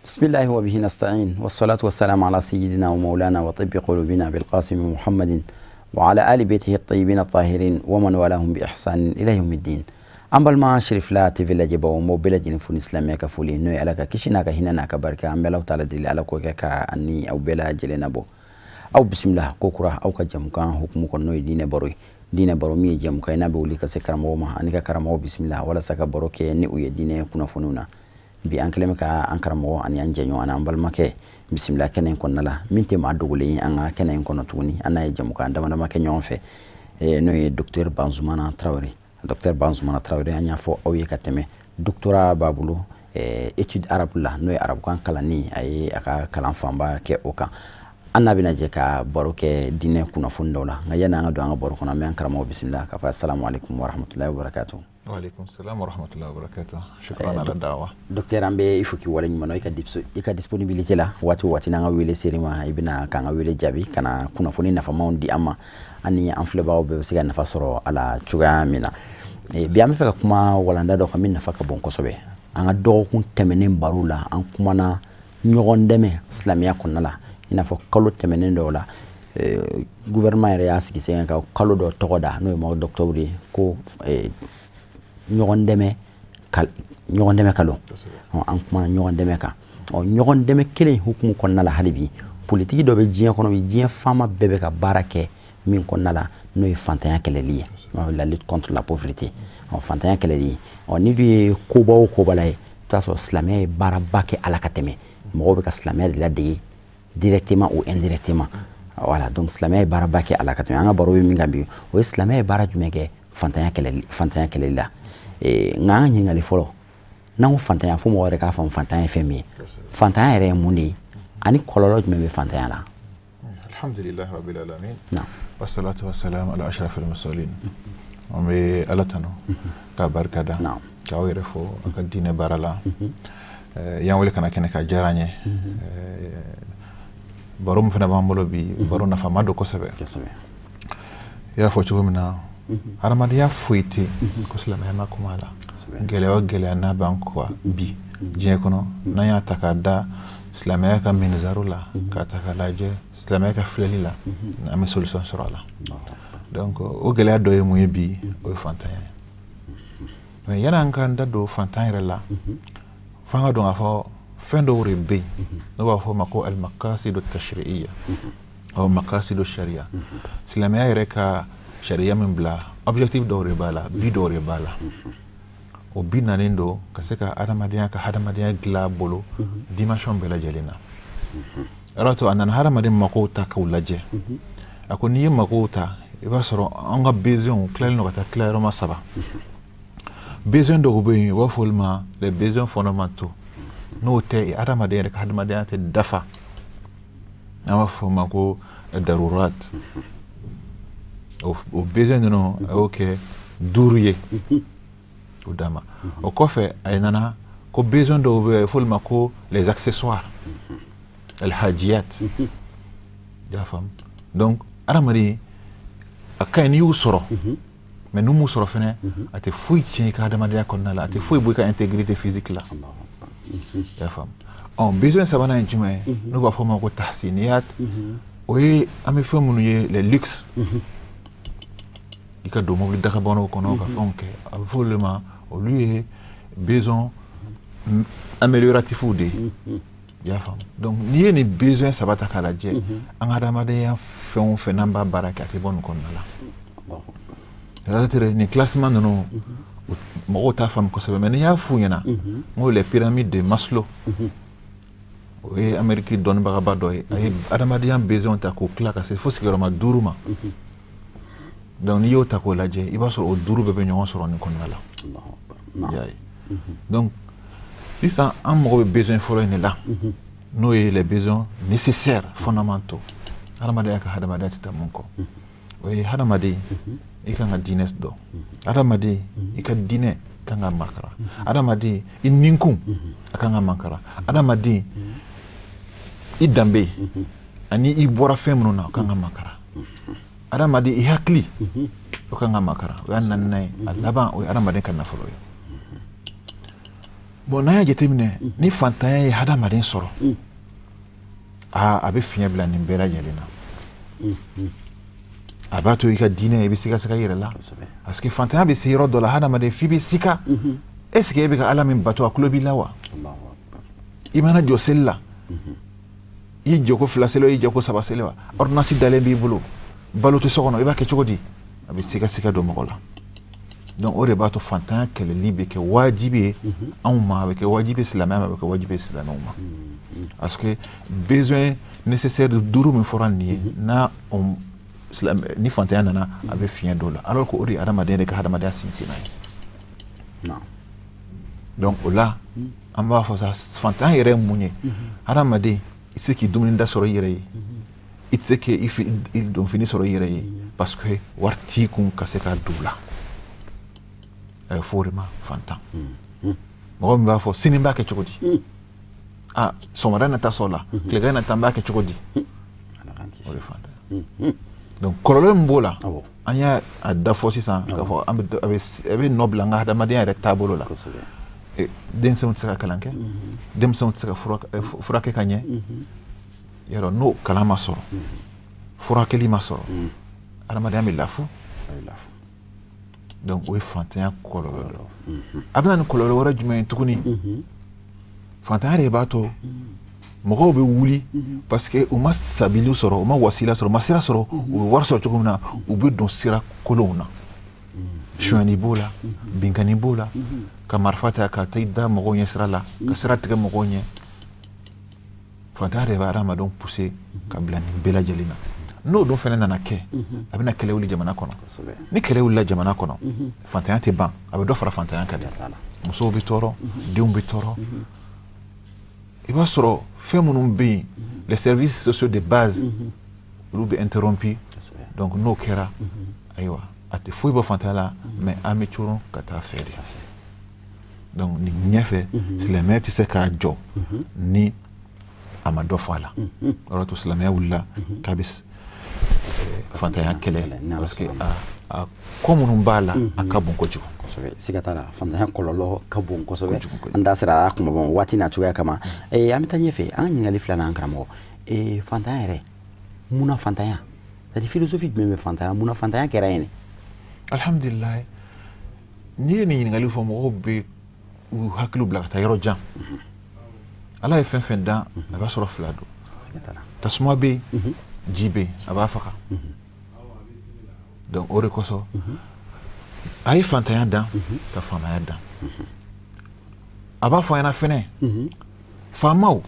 بسم الله وبه نستعين والصلاة والسلام على سيدنا ومولانا وطب قلوبنا بالقاسم محمد وعلى آل بيته الطيبين الطاهرين ومن والاهم بإحسان إلى يوم الدين. An balima Sherifila TV lajɛbaw, n b'aw bɛɛ lajɛlen fo ni silamɛya ka foli, n'o ye Ala ka kisi n'a ka hinɛ n'a ka barika. An bɛ Alahu taala deli, Ala k'o kɛ ka ani aw bɛɛ lajɛlen nabɔ. Aw bisimila ko kura aw ka jamukan hukumu kɔnɔ, n'o ye diinɛ baro ye. Diinɛ baro min ye jamukan ye n'a bɛ wuli ka se karamɔgɔw ma ani ka karamɔgɔw bisimila walasa ka baro kɛ ni u ye diinɛ kunnafoniw na. Bi an kɛlen bɛ ka an karamɔgɔ ani an jɛɲɔgɔn ani an balimakɛ bisimila kɛnɛ in kɔnɔna la, min tɛ maa dogolen ye an ka kɛnɛ in kɔnɔ tuguni. An n'a ye jamukan dama dama kɛ ɲɔgɔn fɛ, n'o ye docteur Banzumana Tarawele. Docteur Banzumana Tarawele, an y'a fɔ aw ye ka tɛmɛ, doctorat b'a bolo étude arabe la, n'o ye arabukan kalanni. A ye a ka kalan fanba kɛ o kan. An n'a bɛna jɛ ka baro kɛ diinɛ kunnafoni dɔw la. Nka yanni an ka don an ka baro kɔnɔ, an bɛ an karamɔgɔ bisimila k'a fɔ asalamu aleykum wa rahmatulahi wa barakatuh. Waaleykum salam wa rahmatullahi wa barakatuh. Shukran ala dawa. Docteur, an bɛ i fo k'i waleɲuman dɔn i ka disponibilité la. Waati o waati n'an ka wele ser'i ma, i bɛna k'an ka wele jaabi ka na kunnafoni nafamaw di an ma, ani an filɛbagaw bɛɛ bɛ se ka nafa sɔrɔ a la cogoya min na. Bi an bɛ fɛ ka kuma walanda dɔ kan min nafa ka bon kosɛbɛ. An ka dɔgɔkun tɛmɛnen baro la, an kumana ɲɔgɔn dɛmɛ silamɛya kɔnɔna la. I n'a fɔ kalo tɛmɛnen dɔw la, gouvernement yɛrɛ y'a sigi sen kan ka kalo dɔ tɔgɔ da, n'o ye mois d'octobre ye, ko ɲɔgɔn dɛmɛ kalo. An kumana ɲɔgɔn dɛmɛ kan. Ɔ, ɲɔgɔn dɛmɛ kelen hukumu kɔnɔna la, hali bi politiki dɔ bɛ diɲɛ kɔnɔ bi, diɲɛ faama bɛɛ bɛ ka baara kɛ min kɔnɔna la, n'o ye fantanya kɛlɛli ye, la lutte contre la pauvreté. Ɔ, fantanya kɛlɛli ye. Ɔ, ni dun ye koba o koba la ye, i bɛ t'a sɔrɔ silamɛya ye baaraba kɛ ala ka tɛmɛ. Mɔgɔw bɛ ka silamɛya de ladege directement ou indirectement. Voilà, donc silamɛya ye baaraba kɛ ala ka tɛmɛ. An ka baro bɛ min kan bi, o ye silamɛya ye baara jumɛn kɛ fantanya kɛlɛli la. Nka an ka ɲininkali fɔlɔ, n'an ko fantanya, fo mɔgɔ yɛrɛ k'a faamu fantanya ye fɛn min ye. Fantanya yɛrɛ ye mun de ye, ani kɔlɔlɔ jumɛn bɛ fantanya la? Alhamdulillah rabbil alamin. Wassalatu wassalamu ala ashrafil mursalin. An bɛ Ala tanu k'a barika da. K'aw yɛrɛ fo a ka diinɛ baara la. Y'an wele ka na kɛnɛ ka diyara an ye. Baro min fana b'an bolo bi, baro nafama don kosɛbɛ. I y'a fɔ cogo min na, hadamadenya foyi tɛ yen ko silamɛya ma kuma a la. Gɛlɛya o gɛlɛya n'a b'an kɔ bi diɲɛ kɔnɔ, n'an y'a ta k'a da silamɛya ka minizaro la, k'a ta k'a lajɛ silamɛya ka filɛli la, an bɛ solution sɔrɔ a la. Donc o gɛlɛya dɔ ye mun ye bi? O ye fantanya ye. Mais yanni an k'an da don fantan yɛrɛ la, f'an ka dɔn k'a fɔ fɛn dɔw de bɛ yen n'o b'a fɔ o ma ko al-maqasidu tashri'iyya aw maqasidu sharia. Silamɛya yɛrɛ ka sariya min bila, objectif dɔw de b'a la, but dɔw de b'a la. O but nalen don ka se ka adamadenya ka hadamadenya dilan a bolo dimension bɛɛ lajɛlen na. O de y'a to a nana hadamaden makow ta k'u lajɛ. A ko n'i ye makow ta, i b'a sɔrɔ an ka besoin tilalen don ka taa tilayɔrɔma saba. Besoin dɔw bɛ yen, u b'a fɔ olu ma les besoins fondamentaux. N'o tɛ, hadamaden yɛrɛ ka hadamadenya tɛ dafa. An b'a fɔ o ma ko darurat. O besoin ninnu, a y'o kɛ duuru ye o d'a ma. O kɔfɛ, a nana ko besoin dɔw bɛ yen, a bɛ fɔ olu ma ko les accessoires, alhajiyat. I y'a faamu? Donc hadamaden a ka ɲi n'i y'u sɔrɔ, mais n'u m'u sɔrɔ fɛnɛ, a tɛ foyi tiɲɛ i ka hadamadenya kɔnɔna la, a tɛ foyi bɔ i ka intégrité physique la. I y'a faamu? Ɔ, besoin sabanan ye jumɛn ye? N'u b'a fɔ o ma ko tahsiniyat. O ye an bɛ fɛn minnu ye, les luxes, i ka don mobili dakabanaw kɔnɔ ka fɛnw kɛ, a bɛ fɔ olu ma, olu ye besoin amélioratifs de ye. I y'a faamu? Donc n'i ye nin besoin saba ta k'a lajɛ, an ka adamadenya fɛn o fɛn n'an b'a baara kɛ, a tɛ bɔ nin kɔnɔna la. C'est-à-dire nin classement ninnu, mɔgɔw t'a faamu kosɛbɛ, mais n'i y'a f'u ɲɛna n ko les pyramides de Maslow, o ye Amérique dɔnnibagaba dɔ ye, a ye adamadenya besoin ta k'o tila ka se fo sigiyɔrɔma duuru ma. Donc n'i y'o ta k'o lajɛ, i b'a sɔrɔ o duuru bɛɛ bɛ ɲɔgɔn sɔrɔ nin kɔnɔna la. I y'a ye? Donc sisan an mago bɛ besoin fɔlɔ in de la, n'o ye les besoins nécessaires fondamentaux. Hadamadenya ka hadamadenya tɛ taa mun kɔ? O ye hadamaden i kan ka diinɛ dɔn, hadamaden i ka diinɛ kan ka makara, hadamaden i ninkun a kan ka makara, hadamaden i danbe ani i bɔra fɛn minnu na, o kan ka makara, hadamaden i hakili, o kan ka makara. O y'a naaninan ye. A laban, o ye hadamaden ka nafolo ye. Bon, n'an y'a jateminɛ, ni fantanya ye hadamaden sɔrɔ, aa, a bɛ fiɲɛ bila nin bɛɛ lajɛlen na. A b'a to i ka diinɛ, i bɛ siga i yɛrɛ la, parce que fantanya bɛ se yɔrɔ dɔ la, hadamaden f'i bɛ sika. Est ce que e bɛ ka Ala min bato, a tulo b'i la wa? I mana jɔ seli la, i ye jɔko 2 seli wa, i ye jɔko 3 seli wa, ordonnance dalen b'i bolo, balo tɛ so kɔnɔ, i b'a kɛ cogo di? A bɛ siga don mɔgɔ la. Donc o de b'a to fantanya kɛlɛli bɛ kɛ wajibi ye anw ma, a bɛ kɛ wajibi silamɛya ma, a bɛ kɛ wajibi silamɛw ma, parce que besoin nécessaire 5 min fɔra nin ye, n'a ni fantanya nana, a bɛ fiɲɛ dɔ la, alors que o de ye hadamaden yɛrɛ ka hadamadenya sinsinna ye. Donc o la, an b'a fɔ sa, fantanya yɛrɛ ye mun ye? Hadamaden, i tɛ se k'i dumuni da sɔrɔ i yɛrɛ ye, i tɛ se k'i donfini sɔrɔ i yɛrɛ ye, parce que wari t'i kun ka se ka don o la. A bɛ fɔ o de ma fantan. Mɔgɔ min b'a fɔ sini n b'a kɛ cogo di, ah, sɔgɔmada na taa sɔrɔ la, tilegan na taa n b'a kɛ cogo di, o de fantan. Donc kɔlɔlɔ min b'o la, an y'a da fɔ sisan k'a fɔ an bɛ a bɛ nɔ bila an ka hadamadenya yɛrɛ taabolo la. Denmisɛnw tɛ se ka kalan kɛ, denmisɛnw tɛ se ka furakɛ ka ɲɛ. Yarɔ, n'o kalan ma sɔrɔ, furakɛli ma sɔrɔ, adamadenya bɛ lafu. Donc o ye fantanya kɔlɔlɔ dɔ. A bɛ na ni kɔlɔlɔ wɛrɛ jumɛn ye tuguni? Fantanya de b'a to mɔgɔw bɛ wuli, parce que u ma sabili sɔrɔ, u ma wasila sɔrɔ, u ma sira sɔrɔ, u bɛ wari sɔrɔ cogo min na, u bɛ don sira kolonw na. Sonyani b'o la, binkanni b'o la, ka marifa ta ka taa i da mɔgɔw ɲɛ sira la, ka sira tigɛ mɔgɔw ɲɛ. Fantanya de bɛ hadamadenw pousser ka bila nin bɛɛ lajɛlen na. N'o dun fana nana kɛ, a bɛna kɛlɛ wuli jamana kɔnɔ. Ni kɛlɛ wulila jamana kɔnɔ, fantanya tɛ ban, a bɛ dɔ fara fantanya kan dɛ. Musow bɛ tɔɔrɔ, denw bɛ tɔɔrɔ. I b'a sɔrɔ fɛn minnu bɛ yen, les services sociaux de base, olu bɛ interrompu. Donc n'o kɛra, ayiwa, a tɛ foyi bɔ fantanya la, mais an bɛ coron ka taa fɛ de. Donc nin ɲɛfɛ, silamɛya tɛ se k'a jɔ ni a ma dɔ fɔ a la. O de to silamɛya wulila k'a bɛ fantanya kɛlɛ, parce que a ko minnu b'a la, a ka bon kojugu. Kosɛbɛ, siga t'a la, fantanya kɔlɔlɔ ka bon kosɛbɛ. An da sera a kuma bɔn waati n'a cogoya kama. An bɛ taa ɲɛfɛ, an ka ɲininkali filanan, karamɔgɔ. Fantanya yɛrɛ, munna fantanya? C'est à dire philosophie jumɛn bɛ fantanya? Munna fantanya kɛra yen? Alhamdulilayi, n'i ye nin ɲininkali fɔ, mɔgɔw bɛ u hakiliw bila ka taa yɔrɔ jan. Ala ye fɛn fɛn dan, a b'a sɔrɔ 2 don. Tasuma bɛ yen, ji bɛ yen, a b'a faga. Donc o de kosɔn a ye fantanya dan ka faamaya dan. A b'a fɔ an ɲɛna fɛnɛ, faamaw,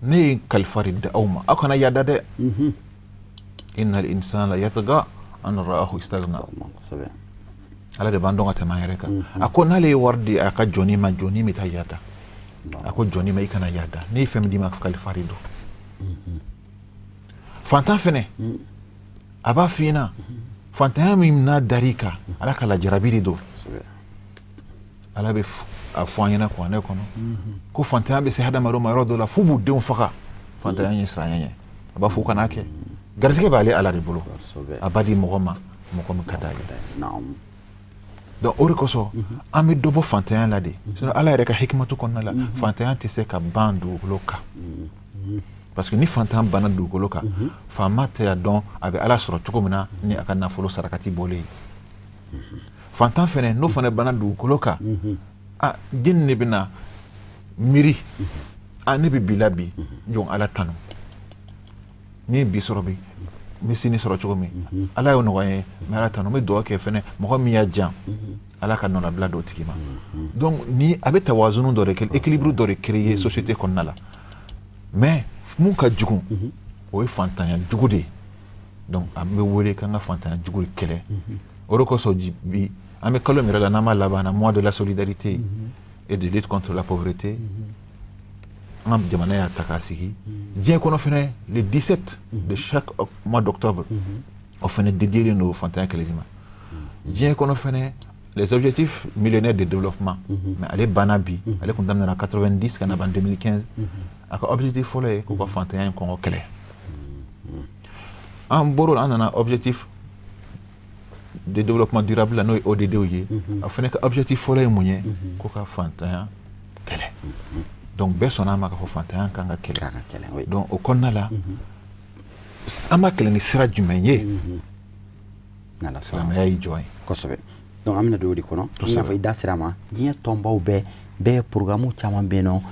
ne ye kalifa de di aw ma, aw kana yaada dɛ. Innal insana yatgha an ra'ahu istaghna. Ala de b'an dɔn ka tɛmɛ an yɛrɛ kan. A ko n'ale ye wari di a ka jɔnni ma, jɔnni bɛ taa yaada. A ko jɔnni ma, i kana yaada, ne ye fɛn min d'i ma, kalifa de don. Fantan fɛnɛ, a b'a f'i ɲɛna, fantanya min n'a dar'i kan, Ala ka lajarabi de don. Ala bɛ a fɔ an ɲɛna kuranɛ kɔnɔ ko fantanya bɛ se hadamadenw ma yɔrɔ dɔ la f'u b'u denw faga fantanya ɲɛ siran ɲɛ. A b'a fɔ u kan'a kɛ, garisɛgɛ b'ale Ala de bolo, a b'a di mɔgɔ ma, mɔgɔ min ka d'a ye. Donc o de kosɔn an bɛ dɔ bɔ fantanya la de. Sinon Ala yɛrɛ ka hikimatu kɔnɔna la, fantanya tɛ se ka ban dugukolo kan, parce que ni fantan banna dugukolo kan, faama tɛ a dɔn a bɛ Ala sɔrɔ cogo min na ni a ka nafolo sarakati bɔlen ye. Fantan fɛnɛ, n'o fana banna dugukolo kan, a jɛni de bɛna miiri, a ne bɛ bi la bi, n jɔn Ala tanu, ni ye bi sɔrɔ bi, n bɛ sini sɔrɔ cogo min, Ala y'o nɔgɔya n ye, n bɛ Ala tanu, n bɛ dugawu kɛ fɛnɛ mɔgɔ min y'a jan, Ala ka nɔnabila d'o tigi ma. Donc ni a bɛ tawazunu dɔ de kɛ, équilibre dɔ de créer société kɔnɔna la. Mais mun ka jugu, o ye fantanya jugu de ye. Donc an bɛ wele k'an ka fantanya jugu de kɛlɛ. O de kosɔn bi an bɛ kalo min yɛrɛ la, n'an b'a laban na, mois de la solidarité et de lutte contre la pauvreté, an ka jamana y'a ta k'a sigi diɲɛ kɔnɔ fɛnɛ, le 17 de chaque mois d'octobre, o fɛnɛ dédié don fantanya kɛlɛli ma. Diɲɛ kɔnɔ fɛnɛ, les objectifs millénaires de développement, mais ale banna bi, ale kun daminɛna 90 ka na ban 2015, a ka objectif fɔlɔ ye k'u ka fantanya in kɔngɔ kɛlɛ. An bɔr'o la, an nana objectif de développement durable la, n'o ye ODD ye. A fana ka objectif fɔlɔ ye mun ye? Ko ka fantanya Kɛlɛ. Donc bɛɛ sɔnna a ma k'a fɔ fantanya kan ka kɛlɛ. Donc o kɔnɔna la, an b'a kɛlɛ ni sira jumɛn ye? Silamɛya y'i jɔ yen. Kosɛbɛ. Donc an bɛna don o de kɔnɔ. I n'a fɔ i da sera a ma, diɲɛ tɔnbaw bɛɛ programme caman bɛ yen nɔ,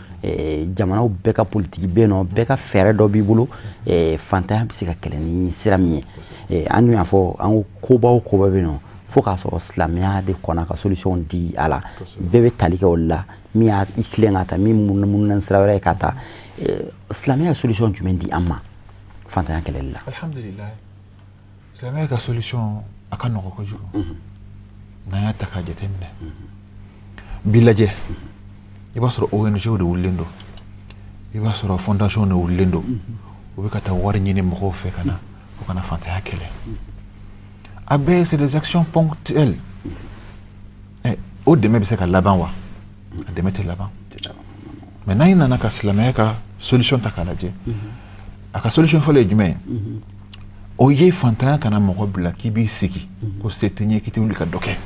jamanaw bɛɛ ka politiki bɛ yen nɔ, bɛɛ ka fɛɛrɛ dɔ b'i bolo, fantanya bɛ se ka kɛlɛ ni sira min ye. An dun y'a fɔ, an ko koba o koba bɛ yen nɔ, fo k'a sɔrɔ silamɛya de kɔnna ka solution di a la. Bɛɛ bɛ tali kɛ o la, min y'a i tilen ka taa, min munumunu sira wɛrɛ ye ka taa. Silamɛya ye solution jumɛn di an ma fantanya kɛlɛli la? Alhamdulilayi, silamɛya ka solution a ka nɔgɔ kojugu n'an y'a ta k'a jateminɛ. Bi lajɛ, i b'a sɔrɔ ONG de wulilen don, i b'a sɔrɔ fondation de wulilen don, u bɛ ka taa wari ɲini mɔgɔw fɛ ka na u kana fantanya kɛlɛ. A bɛɛ c'est des actions ponctuelles. O dɛmɛ bɛ se ka laban wa? A dɛmɛ tɛ laban. Mais n'an nana ka silamɛya ka solution ta k'a lajɛ, a ka solution fɔlɔ ye jumɛn ye? O ye fantanya kana mɔgɔ bila k'i b'i sigi ko se tɛ n ye, k'i tɛ wuli ka dɔ kɛ.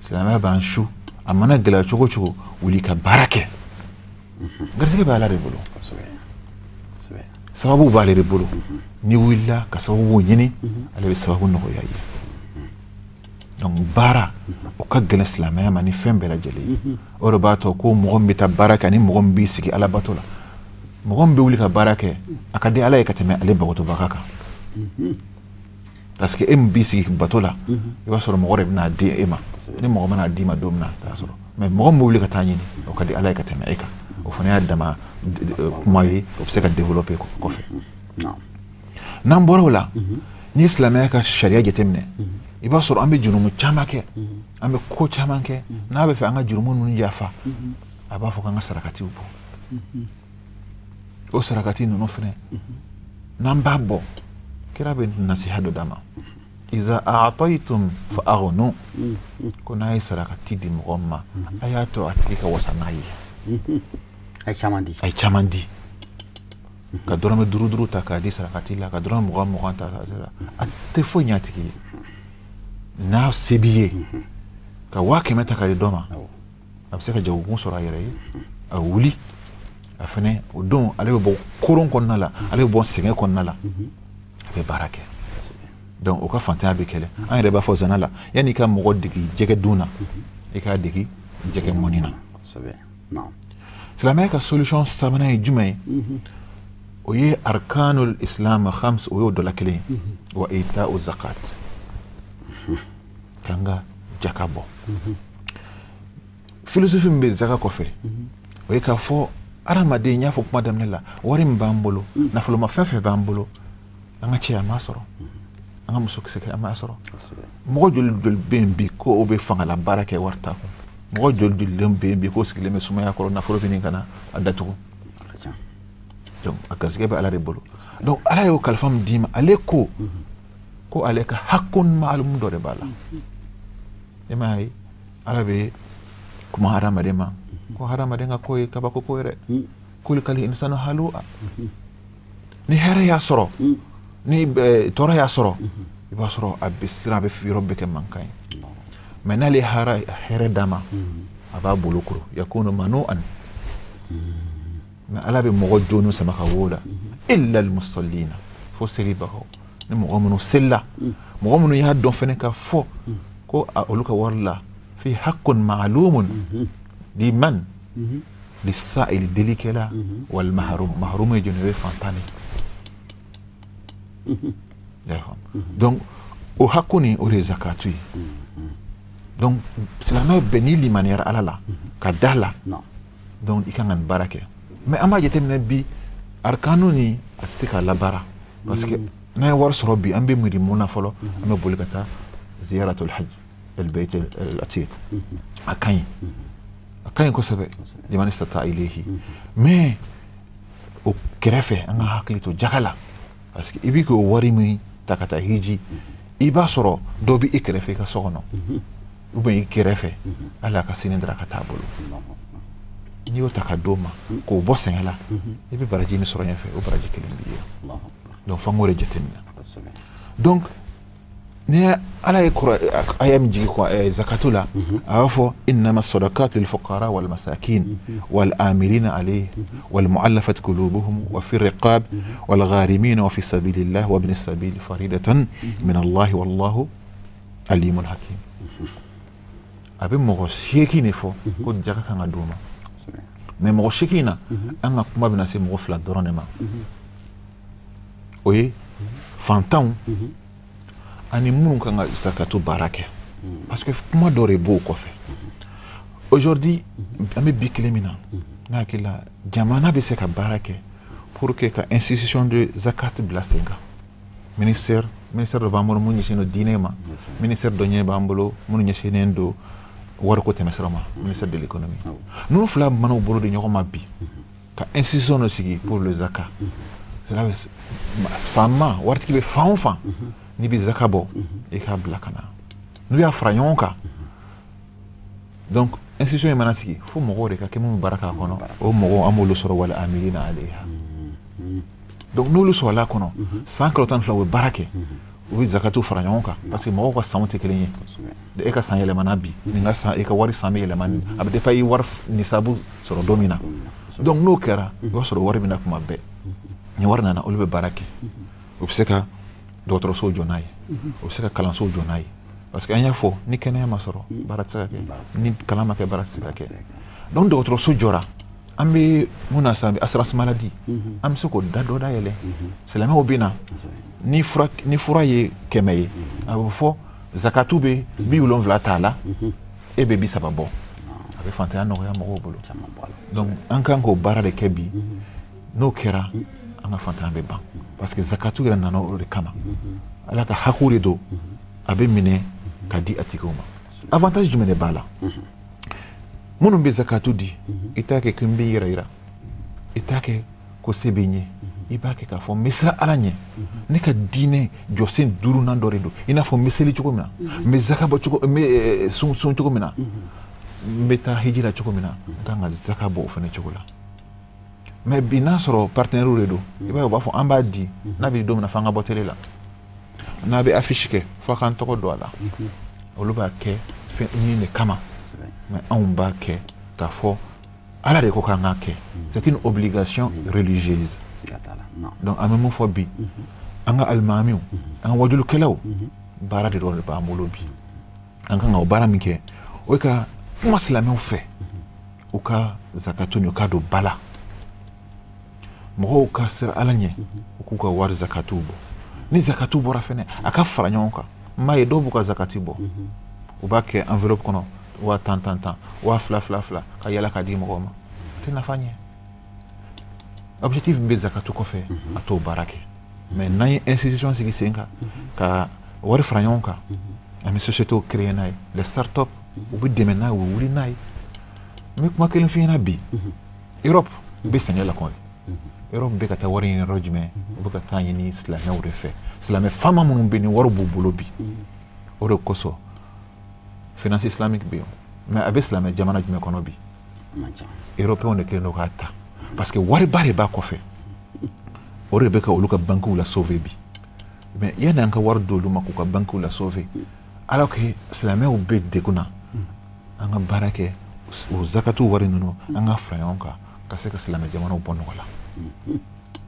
Silamɛya b'an su, a mana gɛlɛya cogo o cogo, wuli ka baara kɛ. Garisɛgɛ bɛ Ala de bolo, sababu b'ale de bolo. N'i wulila ka sababu ɲini, ale bɛ sababu nɔgɔya i ye. Donc baara o ka gɛlɛn silamɛya ma ni fɛn bɛɛ lajɛlen ye. O de b'a to ko mɔgɔ min bɛ taa baara kɛ ani mɔgɔ min b'i sigi Ala bato la, mɔgɔ min bɛ wuli ka baara kɛ, a ka di Ala ye ka tɛmɛ ale batobaga kan. Parce que e min b'i sigi bato la, i b'a sɔrɔ mɔgɔ de bɛna di e ma. Ni mɔgɔ mana d'i ma don min na, a t'a sɔrɔ. Mais mɔgɔ min bɛ wuli ka taa ɲini, o ka di Ala ye ka tɛmɛ e kan. O fana y'a dama kuma ye, o bɛ se ka développer kɔfɛ. N'an bɔra o la, n'i ye silamɛya ka sariya jateminɛ, i b'a sɔrɔ an bɛ jurumu caman kɛ, an bɛ ko caman kɛ. N'a bɛ fɛ an ka jurumu ninnu yafa, a b'a fɔ k'an ka sarakatiw bɔ. O sarakati ninnu fana, n'an b'a bɔ, kira bɛ nasiha dɔ d'a ma. Iza a'taytum fa aghnu. Ko n'a ye sarakati di mɔgɔ ma, a y'a to a tigi ka wasa n'a ye. A ye caman di. A ye caman di. Ka dɔrɔmɛ duuru duuru ta k'a di sarakati la, ka dɔrɔmɛ mugan mugan ta k'a di, a tɛ foyi ɲɛ a tigi ye. N'a se b'i ye, ka 100 000 ta k'a di dɔ ma, a bɛ se ka jagokun sɔrɔ a yɛrɛ ye, a wuli a fɛnɛ o don ale bɛ bɔ koron kɔnɔna la, ale bɛ bɔ sɛgɛn kɔnɔna la, a bɛ baara kɛ. Donc o ka fantanya bɛ kɛlɛ. An yɛrɛ b'a fɔ zana la, yanni i ka mɔgɔ degi jɛgɛ dun na, i k'a degi jɛgɛ mɔni na. Silamɛya ka solution sabanan ye jumɛn ye? O ye arkanul islam khams, o y'o dɔ la kelen ye. Wa ita'u zakat, k'an ka jaka bɔ. Philosophie min bɛ zaka kɔfɛ, o ye k'a fɔ hadamaden, n y'a fɔ kuma daminɛ la, wari min b'an bolo, nafoloma fɛn fɛn b'an bolo, an ka cɛ a m'a sɔrɔ, an ka muso kisɛ a m'a sɔrɔ. Mɔgɔ joli joli bɛ yen bi ko o bɛ fangala baara kɛ wari t'a kun? Mɔgɔ joli jolilen bɛ yen bi k'o sigilen bɛ sumaya kɔrɔ, nafolo bɛ nin ka na a datugu? Donc a garisɛgɛ bɛ Ala de bolo. Donc Ala y'o kalifa min d'i ma, ale ko ko ale ka hakun maalum dɔ de b'a la. I m'a ye, Ala bɛ kuma hadamaden ma ko hadamaden ka ko ye kabako ko yɛrɛ. Kulikali insanu halu'a. Ni hɛrɛ y'a sɔrɔ, ni tɔɔrɔ y'a sɔrɔ, i b'a sɔrɔ a bɛ siran, a bɛ yɔrɔ bɛɛ kɛ mankan ye. Mais n'ale ye hɛrɛ d'a ma, a b'a bolo kuru, yakunu manu'an. Mais Ala bɛ mɔgɔ jonu sama ka wo la, illa al-musallina, fo selibagaw. Ni mɔgɔ minnu selila, mɔgɔ minnu y'a dɔn fɛnɛ ka fɔ ko olu ka wari la, fi haqqun ma'lumun liman lisa'il delikɛla wal mahrum. Mahrum ye jɔn ye? O ye fantan de ye. Donc o hakku nin, o de ye zakatu ye. Donc silamɛ bɛɛ n'i limaniyara Ala la ka da la, donc i kan ka nin baara kɛ. Mais an b'a jateminɛ bi, arkanu ni a tɛ ka labaara, parce que n'an ye wari sɔrɔ bi, an bɛ miiri mun na fɔlɔ? An bɛ boli ka taa ziyaratul hajj al bayt al atiq. A ka ɲi, a ka ɲi kosɛbɛ, liman istata ilayhi. Mais o kɛrɛfɛ, an ka hakili to jaga la, parce que i b'i k'o wari min ta ka taa hiji, i b'a sɔrɔ dɔ bɛ i kɛrɛfɛ i ka so kɔnɔ, ou bien i kɛrɛfɛ, hali a ka sini daraka t'a bolo. N'i y'o ta ka d'o ma k'o bɔ sɛgɛn la, i bɛ baraji min sɔrɔ ɲɛfɛ, o baraji kelen b'i ye. Donc f'an k'o de jateminɛ. Donc Ni ala ye aya min jigi zakatu la, a b'a fɔ innama sadaqatu lil fuqara wal masakin wal amirina alayhi wal mu'allafat qulubuhum wa fi riqab wal gharimin wa fi sabilillah wa ibn sabil faridatan min Allah wallahu alimun hakim. A bɛ mɔgɔ 8 de fɔ ko jaka kan ka d'u ma. Mais mɔgɔ 8 na, an ka kuma bɛna se mɔgɔ 2 dɔrɔn de ma. O ye fantanw ani minnu kan ka zakatu baara kɛ, parce que kuma dɔ de b'o kɔfɛ. Aujourd'hui, an bɛ bi tile min na, ne hakili la jamana bɛ se ka baara kɛ pour que ka institution de zakat bila sen kan. Ministère dɔ b'an bolo mun ɲɛsinnen don diinɛ ma, ministère dɔ ɲɛ b'an bolo minnu ɲɛsinnen don wariko tɛmɛsira ma, ministère de l'économie. Ninnu fila mana u bolo di ɲɔgɔn ma bi ka institution dɔ sigi pour le zakat. Cela faama waritigi bɛ fan o fan, n'i bɛ zaka bɔ i k'a bila ka na, n'u y'a fara ɲɔgɔn kan, donc institution in mana sigi fo mɔgɔw de ka kɛ minnu baara k'a kɔnɔ, o mɔgɔw an b'olu sɔrɔ wal amirina alayha. Donc n'olu sɔrɔla a kɔnɔ, san kalo 12 u bɛ baara kɛ, u bɛ zakatu fara ɲɔgɔn kan, parce que mɔgɔw ka sanw tɛ kelen ye. E ka san yɛlɛmana bi, nin ka san, e ka wari san bɛ yɛlɛma, a bɛ dépend i wari nisabu sɔrɔ don min na. Donc n'o kɛra, i b'a sɔrɔ wari bɛ na kuma bɛɛ. Ni wari nana, olu bɛ baara kɛ, u bɛ se ka dɔgɔtɔrɔsow jɔ n'a ye, u bɛ se ka kalansow jɔ n'a ye, parce que an y'a fɔ ni kɛnɛya ma sɔrɔ baara tɛ se ka kɛ, ni kalan ma kɛ baara tɛ se ka kɛ. Donc dɔgɔtɔrɔso jɔra, an bɛ mun na sisan, assurance maladie, an bɛ se k'o da dɔ dayɛlɛ. Silamɛw bɛ na, ni fura ye 100 ye, a bɛ fɔ zakatu bɛ 70 t'a la, e bɛ 30 bɔ, a bɛ fantanya nɔgɔya mɔgɔw bolo. Donc an kan k'o baara de kɛ bi, n'o kɛra an ka fantanya bɛ ban, parce que zakatu yɛrɛ nana o de kama. Ala ka hakɛw de don, a bɛ minɛ ka di a tigiw ma. Avantage jumɛn de b'a la? Minnu bɛ zakatu di, i t'a kɛ ko n bɛ yɛrɛ yira, i t'a kɛ ko se bɛ n ye, i b'a kɛ k'a fɔ n bɛ siran Ala ɲɛ, ne ka diinɛ jɔsen 5nan dɔ de don, i n'a fɔ n bɛ seli cogo min na, n bɛ zaka bɔ cogo, n bɛ sun cogo min na, n bɛ taa hiji la cogo min na, n kan ka zaka bɔ o fana cogo la. Mais bi n'a sɔrɔ partenaire de don, i b'a ye u b'a fɔ an b'a di, n'a bɛ don min na f'an ka bɔ télé la, n'a bɛ affiche kɛ f'a k'an tɔgɔ don a la. Olu b'a kɛ fɛn ɲini de kama, mais anw b'a kɛ k'a fɔ Ala de ko k'an k'a kɛ. C'est une obligation religieuse. Donc an bɛ mun fɔ bi, an ka alimamiw, an ka wajulikɛlaw, baara de dɔrɔn de b'an bolo bi. An kan ka o baara min kɛ, o ye ka kuma silamɛw fɛ, u ka zakatu ni u k'a don ba la. Mɔgɔw ka siran Ala ɲɛ, u k'u ka wari zakatuw bɔ. Ni zakatu bɔra fɛnɛ, a ka fara ɲɔgɔn kan. N b'a ye dɔw b'u ka zakati bɔ, u b'a kɛ enveloppe kɔnɔ, 10 10 10, 2 2 2, ka yala k'a di mɔgɔw ma. A tɛ nafa ɲɛ. Objectif min bɛ zakatu kɔfɛ, a t'o baara kɛ. Mais n'an ye institution sigi sen kan, ka wari fara ɲɔgɔn kan, an bɛ société créer n'a ye, les start-up u bɛ dɛmɛ n'a ye, u bɛ wuli n'a ye. N bɛ kuma kelen f'i ɲɛna bi, Europe bɛ sɛgɛn la kɔni. Europe bɛ ka taa wari ɲini yɔrɔ jumɛn? U bɛ ka taa ɲini silamɛw de fɛ. Silamɛ faama minnu bɛ yen ni wari b'u bolo bi, o de kosɔn finance islamique bɛ yen. Mais a bɛ silamɛ jamana jumɛn kɔnɔ bi? Européens de kɛlen don k'a ta, parce que wariba de b'a kɔfɛ. O de bɛ ka olu ka banques la sauver bi. Mais yanni an ka wari d'olu ma k'u ka banques la sauver, alors que silamɛw bɛ degun na, an ka baara kɛ o zakatu wari ninnu, an ka fara ɲɔgɔn kan ka se ka silamɛ jamanaw bɔ nɔgɔ la.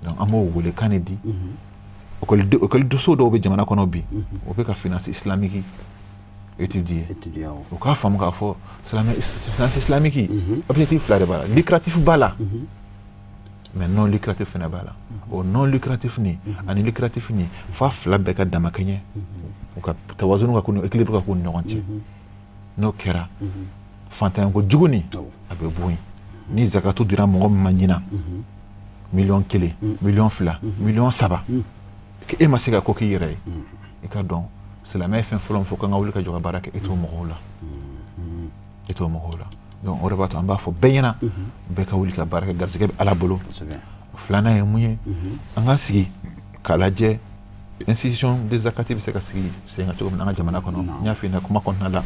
Donc an b'o welekan de di. Ekɔlidenso dɔw bɛ jamana kɔnɔ bi, o bɛ ka finance islamique étudier. U k'a faamu k'a fɔ finance islamique objectif 2 de b'a la, lucratif b'a la, mais non lucratif fana b'a la. O non lucratif ni ani lucratif ni, f'a fila bɛɛ ka damakɛɲɛ, u ka tawazunu ka k'u ni équilibre ka k'u ni ɲɔgɔn cɛ. N'o kɛra, fantanya ko jugu ni a bɛ bɔ yen. Ni zakatu dira mɔgɔ min ma ɲinan, 1 million, 2 million, 3 million, e ma se ka ko k'i yɛrɛ ye, i ka dɔn silamɛ ye fɛn fɔlɔ min fɔ k'an ka wuli ka jɔ ka baara kɛ, e t'o mɔgɔw la, e t'o mɔgɔw la. Donc o de b'a to an b'a fɔ bɛɛ ɲɛna, bɛɛ ka wuli ka baara kɛ, garisɛgɛ bɛ Ala bolo. Filanan ye mun ye? An ka sigi k'a lajɛ institution de zakati bɛ se ka sigi sen kan cogo min na an ka jamana kɔnɔ. N y'a f'i ɲɛna kuma kɔnɔna la,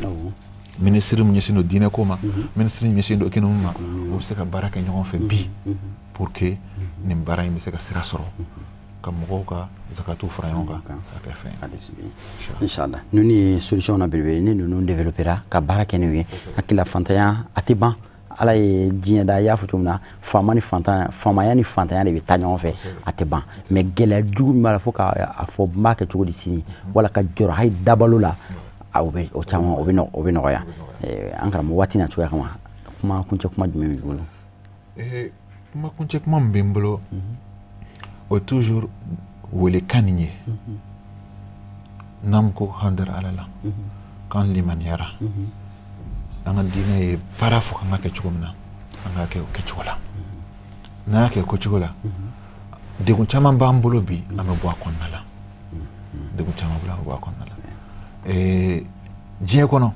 ministre min ɲɛsin don diinɛ ko ma, ministre min ɲɛsin don économie ma, u bɛ se ka baara kɛ ɲɔgɔn fɛ bi pour que nin baara in bɛ se ka sira sɔrɔ. Ka mɔgɔw ka zakatu fara ɲɔgɔn kan ka kɛ fɛn ye. Inshallah ninnu ye solution na belebele ni ninnu développera ka baara kɛ n'u ye, hakili la fantanya a tɛ ban. Ala ye diɲɛ da, i y'a fɔ cogo min na, faama ni fantan, faamaya ni fantanya de bɛ taa ɲɔgɔn fɛ, a tɛ ban. Mais gɛlɛya jugu min b'a la fo k'a fɔ n b'a kɛ cogo di sini, wala ka jɔrɔ hali dabalo la, o bɛ o caman o bɛ nɔgɔya. An karamɔgɔ, waati na cogoya kama, kuma kuncɛ kuma jumɛn b'i bolo? Kuma kuncɛ kuma min bɛ n bolo, o ye toujours welekan nin ye. N'an ko k'an dara Ala la, k'an limaniyara, an ka diinɛ ye baara fɔ k'an ka kɛ cogo min na, an k'a kɛ o kɛcogo la. N'an y'a kɛ o kɛcogo la, degun caman b'an bolo bi, an bɛ bɔ a kɔnɔna la. Degun caman bolo, an bɛ bɔ a kɔnɔna la. Diɲɛ kɔnɔ,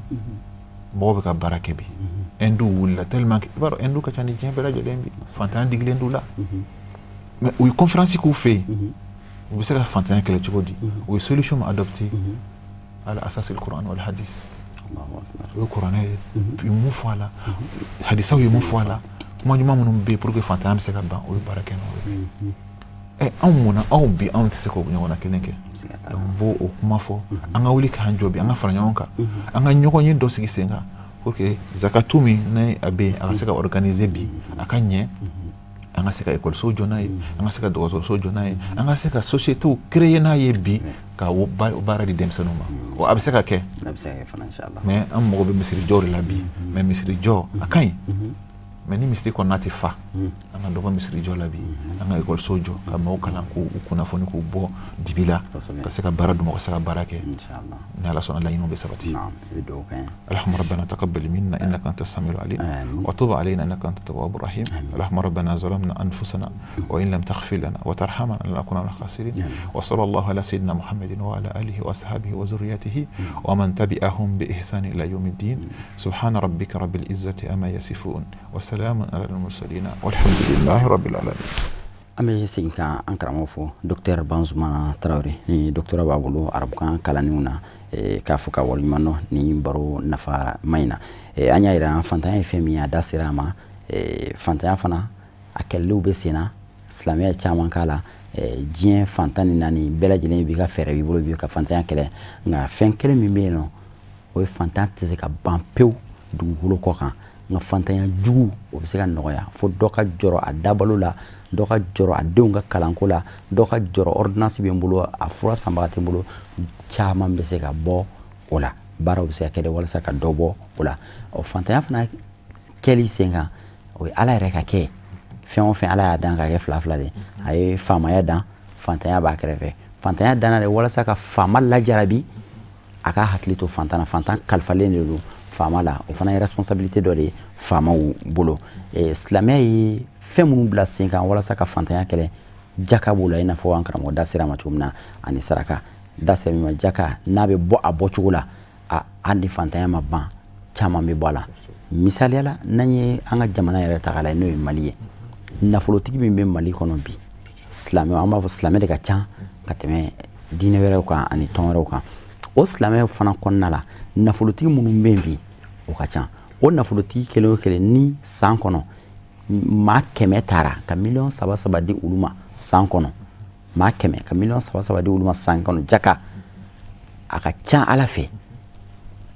mɔgɔw bɛ ka baara kɛ bi. Hindu wulila tellement que i b'a dɔn Hindu ka ca ni diɲɛ bɛɛ lajɛlen bi. Fantanya digilen d'u la. Mais u ye conférence k'u fɛ yen, u bɛ se ka fantanya kɛlɛ cogo di? U ye solution min adopté ala asas al-Quran wal hadith. O ye kuranɛ ye, u ye mun fɔ a la, hadisaw ye mun fɔ a la, kuma ɲuman minnu bɛ yen pour que fantanya bɛ se ka ban, o ye baara kɛ n'o ye. Anw munna anw bi anw tɛ se k'o ɲɔgɔnna kelen kɛ? Donc n b'o o kuma fɔ, an ka wuli k'an jɔ bi, an ka fara ɲɔgɔn kan, an ka ɲɔgɔn ye dɔ sigi sen kan pour que zakatu min ni a bɛ yen, a ka se ka organiser bi, a ka ɲɛ, an ka se ka ekɔliso jɔ n'a ye, an ka se ka dɔgɔtɔrɔso jɔ n'a ye, an ka se ka société créer n'a ye bi, ka o baara di denmisɛnninw ma. Wa a bɛ se ka kɛ, mais an mago bɛ misiri jɔ de la bi. Mais misiri jɔ a ka ɲi, mais ni misiri kɔnɔna tɛ fa, an ka dɔ bɔ misiri jɔ la bi, an ka ekɔliso jɔ ka maaw kalan k'u kunnafoni, k'u bɔ dibi la, ka se ka baara d'u ma, ka se ka baara kɛ. Ni Ala sɔnna, laɲiniw bɛ sabati. Allahumma rabbana taqabbal minna innaka anta as-sami'ul alim wa tub alayna innaka anta at-tawwabur rahim. Allahumma rabbana zalamna anfusana wa in lam taghfir lana wa tarhamna lanakunanna minal khasirin. Wa sallallahu ala sayyidina Muhammadin wa ala alihi wa ashabihi wa zurriyyatihi wa man tabi'ahum bi ihsan ila yawmiddin. Subhana rabbika rabbil izzati amma yasifun wa salamun ala al-mursalin walhamdulillahi rabbil alamin. An bɛ segin ka an karamɔgɔ fo, docteur Bazoumana Traoré, ni docteur b'a bolo arabukan kalanniw na, k'a fɔ ka waleɲuman dɔn ni baro nafa ma in na. An y'a yira fantanya ye fɛn min ye, a da sera a ma. Fantanya fana a kɛlɛliw bɛ sen na, silamɛya caman k'a la. Diɲɛ fantan ni naani bɛɛ lajɛlen b'i ka fɛɛrɛ b'i bolo bi ka fantanya kɛlɛ, nka fɛn kelen min bɛ yen nɔ, o ye fantan tɛ se ka ban pewu dugukolo kɔ kan. Nka fantanya jugu o bɛ se ka nɔgɔya fo dɔ ka jɔrɔ a dabalo la, dɔ ka jɔrɔ a denw ka kalanko la, dɔ ka jɔrɔ ordonnance bɛ n bolo, a fura sanbaga tɛ n bolo, caman bɛ se ka bɔ o la. Baaraw bɛ se ka kɛ de walasa ka dɔ bɔ o la. Ɔ fantanya fana kɛli sen kan, o ye Ala yɛrɛ ka kɛ. Fɛn o fɛn Ala y'a dan ka kɛ fila fila de, a ye faamaya dan, fantanya b'a kɛrɛfɛ. Fantanya danna de walasa ka faama lajarabi, a ka hakili to fantan na. Fantan kalifalen de don faama la, o fana ye responsabilité dɔ de ye faamaw bolo. Silamɛya ye fɛn minnu bila sen kan walasa ka fantanya kɛlɛ, jaka b'o la, i n'a fɔ an karamɔgɔ da sera a ma cogo min na, ani saraka da sera min ma. Jaka n'a bɛ bɔ a bɔcogo la, a hali ni fantanya ma ban, caman bɛ bɔ a la. Misaliya la, n'an ye an ka jamana yɛrɛ ta k'a lajɛ, n'o ye Mali ye, nafolotigi min bɛ Mali kɔnɔ bi, silamɛ, an b'a fɔ silamɛ de ka ca ka tɛmɛ diinɛ wɛrɛw kan ani tɔn wɛrɛw kan. O silamɛ fana kɔnɔna la, nafolotigi minnu bɛ yen bi, o ka ca. O nafolotigi kelen o kelen ni san kɔnɔ maa 100 taara ka miliyɔn 3 3 di olu ma san kɔnɔ, maa 100 ka miliyɔn 3 3 di olu ma san kɔnɔ, jaka a ka ca Ala fɛ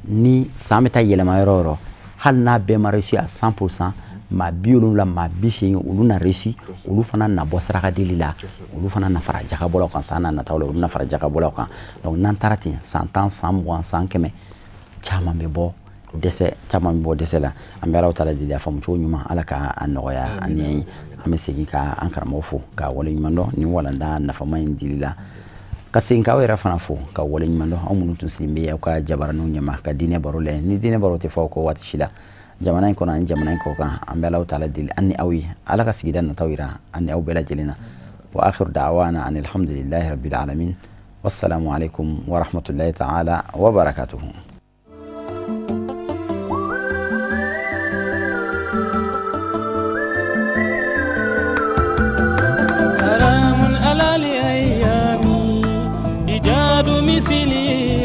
ni san bɛ taa yɛlɛma yɔrɔ o yɔrɔ, hali n'a bɛɛ ma réussi à 100%, maa 70, maa 80 olu na réussi, olu fana na bɔ saraka deli la, olu fana na fara jakabɔlaw kan san na nataw la, olu na fara jakabɔlaw kan. Donc n'an taara ten san 10, san 20, san 100, caman bɛ bɔ dɛsɛ, caman bɛ bɔ dɛsɛ la. An bɛ Alahu taala deli a faamucogo ɲuman, Ala ka a nɔgɔya an ye. An bɛ segin ka an karamɔgɔ fo ka waleɲuman dɔn nin walanda nafama in dili la, ka segin k'aw yɛrɛ fana fo ka waleɲuman dɔn, aw minnu tun sigilen bɛ aw ka jabaraninw ɲɛma ka diinɛ baro lajɛ. Ni diinɛ baro tɛ fɔ aw kɔ waati si la, jamana in kɔnɔ ani jamana in kɔ kan. An bɛ Alahu taala deli an ni aw ye, Ala ka sigida nataw yira an ni aw bɛɛ lajɛlen na. Wa akhiru da'wana anil hamdulillahi rabbil alamin. Wassalamu alaikum wa rahmatullahi ta'ala wa barakatuhu. مثلي.